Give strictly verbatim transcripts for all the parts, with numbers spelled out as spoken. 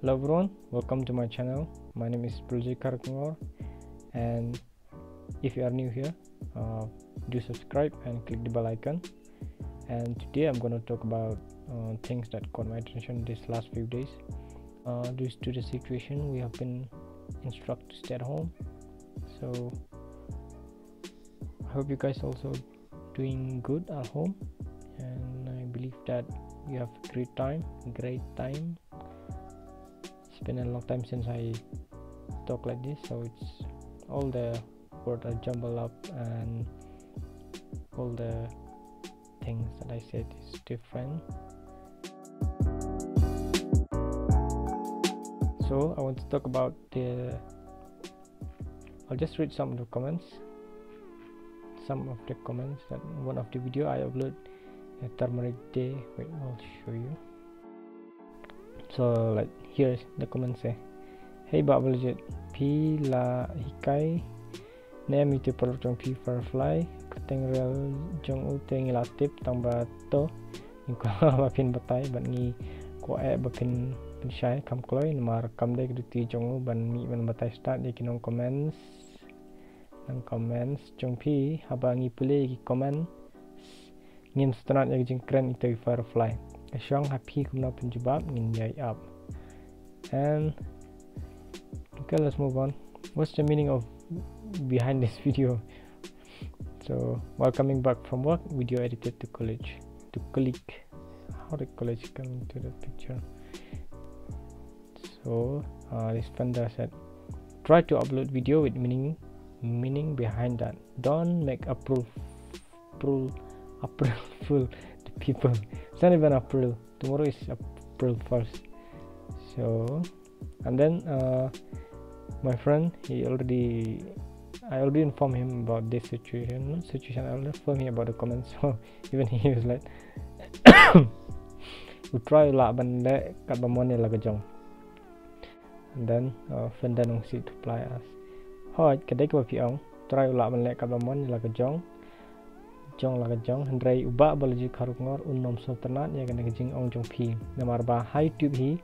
Hello everyone, welcome to my channel. My name is Praljit Kharkongor, and if you are new here, uh, do subscribe and click the bell icon. And today I'm gonna talk about uh, things that caught my attention these last few days. Uh, due to the situation, we have been instructed to stay at home. So I hope you guys also doing good at home, and I believe that you have a great time, great time. It's been a long time since I talk like this, so it's all the word are jumbled up and all the things that I said is different. So I want to talk about the I'll just read some of the comments. Some of the comments that one of the video I upload a turmeric day. Wait, I'll show you. So like here's the comment say, "Hey Bah Balijit, phi la hikai ne em ïa u product jong phi Firefly, kyrteng real jong u te ngi la tip tang ba to ngi kwah ba phin batai bad ngi kwah eh ba phin pynshai kham kloi namar kam dei ka duty jong u ban mih ban batai stad ïa ki nong comments." Nong comments jong phi haba ngi pule ïa ki comments ngim sngewtynnat ïa ka jingkren ïa u Firefly. Ka shong ha phi kumno pynjubab ngin ïai ap. And okay, let's move on. What's the meaning of behind this video? So while coming back from work, video edited to college, to click. How did college come into the picture? So uh, this Fender said, "Try to upload video with meaning, meaning behind that. Don't make April, April, April fool the people." It's not even April. Tomorrow is April first. So and then uh, my friend, he already I already informed him about this situation. Not situation, I already informed him about the comments. So even he was like, "U try lah ban leh kat ba mon ïa la ka jong." And then uh, Fender Nongsiej reply us, "Hooid, ka dei kaba phi ong, try u lah ban leh kat ba mon ïa la ka jong, jong la ka jong, hynrei u Bah Balijit Kharkongor un ym sngewtynnat ïa kane ka jingong jong phi. Namar ba ha YouTube hi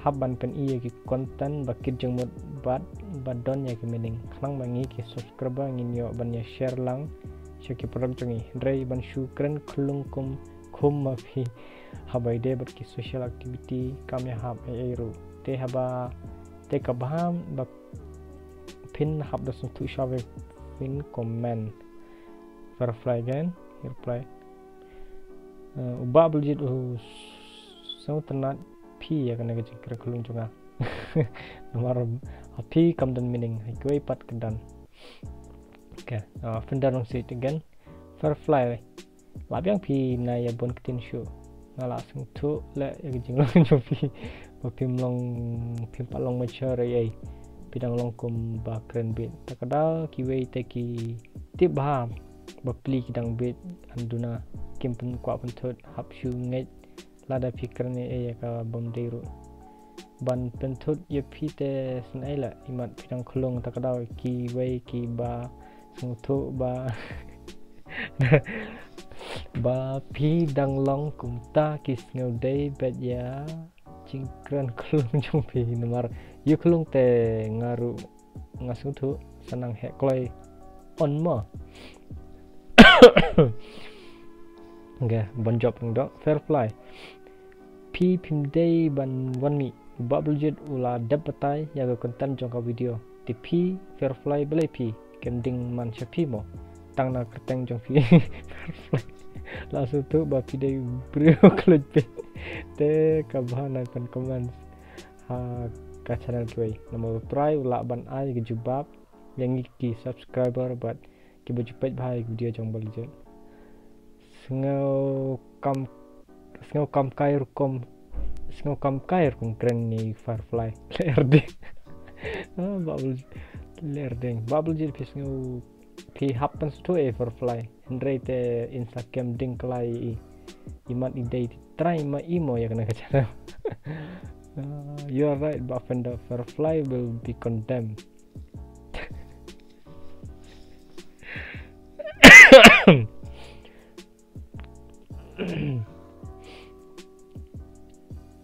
hap ban pyni ïa ki content ba kit jingmut bad ba don ïa ki meaning. Khnang ba ngi ki subscriber ngin ïoh ban ïa share lang sha ki product jong ngi. Hynrei ban shu kren khlung kum khum ma phi haba ïadei bad ki social activity kam ïahap ei ei ruh. Te haba te ka bha ba phin hap da sngewthuh shawei phin comment." Firefly again, he reply, uh, "U Bah Balijit u sngewtynnat phi ïa kane ka jingkren khlung jong nga." Namar ha phi kam don meaning, ha kiwei pat ka don. Okay, uh, Fender Nongsiej again. Firefly, lah biang phi na ïa bun ktien shuh. Nga la sngewthuh leh ïa ka jinglong jong phi ba phim long, phim pat long mature ei ei. Phi dang long kum ba kren bit. Ta ka daw kiwei te ki tip bha ba pli ki dang bit, ym duna, kim pynkwah pynthut, hap shu ngeit lada phi kren ei ei ïa ka bym dei ruh. Ban pynthut ïa phi te sngewthuh leh, imat phi dang khlung. Ta ka daw kiwei kiba sngewthuh ba ba phi dang long kumta ki sngewdei beit ïa jingkren khlung jong phi. Namar ïa khlung te nga ruh nga sngewthuh sa nang heh kloi on mo. Okay, ban jop nang dok. Firefly, phi phim dei ban wan mih. U Bah Balijit u la dep batai ïa ka content jong ka video. Te phi Firefly, balei phi kem ding man sha phi mo? Tang na kyrteng jong phi Firefly. La sngewthuh ba phi dei u briew khlem phi. Te ka bha na pyn comments ha ka channel kiwei. Namar u trai u lah ban ai ka jubab ïa ngi ki subscriber bad kiba ju peit bha ïa ki video jong Bah Balijit. Sngewkam, sngewkam kai rukom, sngewkam kai rukom kren ïa Firefly. Lerding. Ah, Bah Balijit, lerding. Bah Balijit, phi sngew phi hap pynsngewthuh ïa Firefly. Hynrei te in sa kem ding kloi i, imat i dei trai ma i mo ïa kane ka channel. Ah, you are right, Bah Fender, Firefly will be condemned.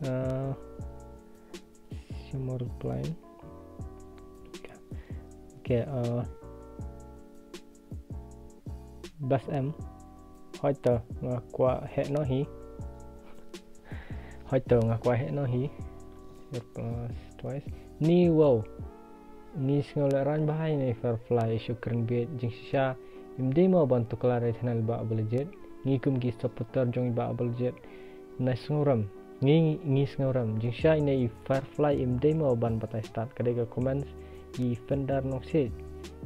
Uh, More reply. Okay, uh, Bas em. Hoito nga kwah heh noh hi. Hoito nga kwah heh noh hi. Reply twice. Ni wow. Ngi sngew lehrain bha ïa ine i Firefly, shu kren beit jingshisha. Im dei mo ban tuklar ïa channel Bah Balijit. Ngi kum ki supporter jong i Bah Balijit. Ngi sngew rem. Ngi, ngi sngew rem. Jingshisha ine i Firefly im dei mo ban batai start. Ka dei ka comments i Fender Nongsiej.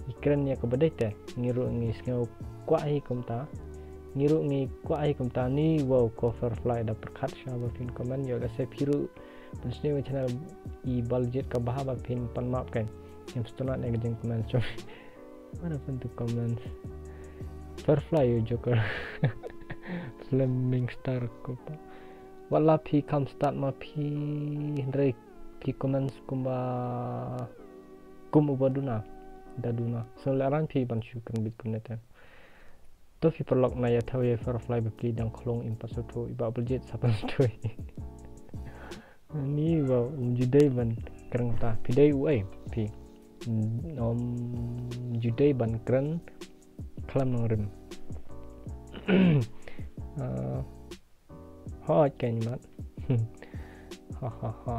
I kren ïa kaba dei te. Ngi ruh ngi sngew kwah hi kumta. Ngi ruh ngi kwah hi kumta. Ni wow ko Firefly da pyrkhat sha ba phin comment ïoh lehse phi ruh pynsniew ïa channel i Balijit kaba haba phin pan map kan. Ngam sngewtynnat ïa ka jingcomment jong. What happened to comments? Firefly, you joker. Flaming star ko pa. Wat la phi kham start ma phi, hynrei phi comments kumba kum uba duna. Da duna. So lehrain phi ban shu kren beit kumne te. To phi paralok, na ïathuh ïa Firefly ba phi dang khlong, im pat sngewthuh, i Bah Balijit sa pynsngewthuh. Ni wow, um ju dei ban kren ta. Phi dei uei phi? Um ju dei ban kren khlem nongrim. Ah, hooid kein mat. Ha ha ha.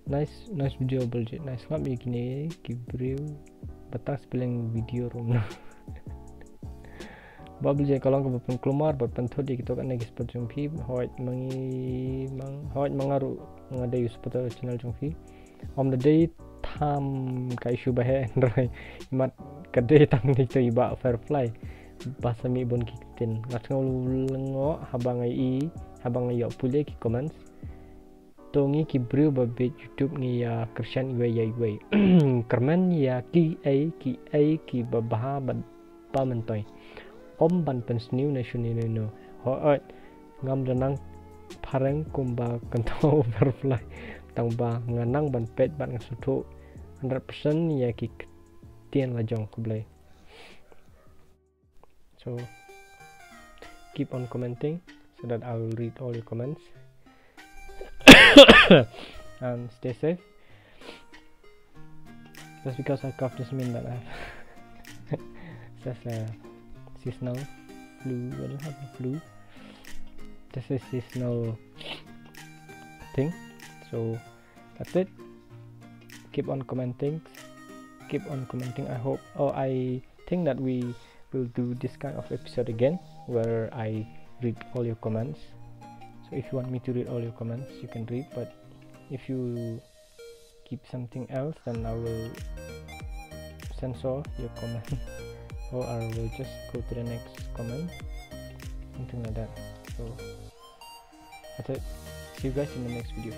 Nice, nice video Balijit. Nice, ngam ïa kine ki briew. Batak spelling video rum na. Bah Balijit, ka long kaba pynkulmar bad pynthut ïa kito kane ki sport jong phi. Hooid ma ngi, ma nga, hooid ma nga ruh nga dei u supporter channel jong phi. Ym da dei tam ka issue ba heh, hynrei mat ka dei tang dei to i Bah Firefly. Ba sa mih bun ki ktien. Nga sngew lyngngoh haba nga i, haba nga ïoh pule ki comments. To ngi ki briew ba beit YouTube ngi ïa kyrshan iwei ïa iwei. Kyrmen ïa kiei kiei kiba bha bad ba myntoi. Ym ban pynsniew na shane na no. Hooid, ngam da nang phareng kumba kynthei Firefly. Tang ba nga nang ban peit bad nga sngewthuh hundred percent ïa ki ktien la jong, khublei. So keep on commenting so that I will read all your comments. And stay safe. Just because I cough doesn't mean that I have just a seasonal flu. I don't have the flu. Just a seasonal thing. So that's it. Keep on commenting. Keep on commenting. I hope. Oh, I think that we will do this kind of episode again where I read all your comments. So if you want me to read all your comments, you can read. But if you keep something else, then I will censor your comment or I will just go to the next comment, something like that. So that's it. See you guys in the next video.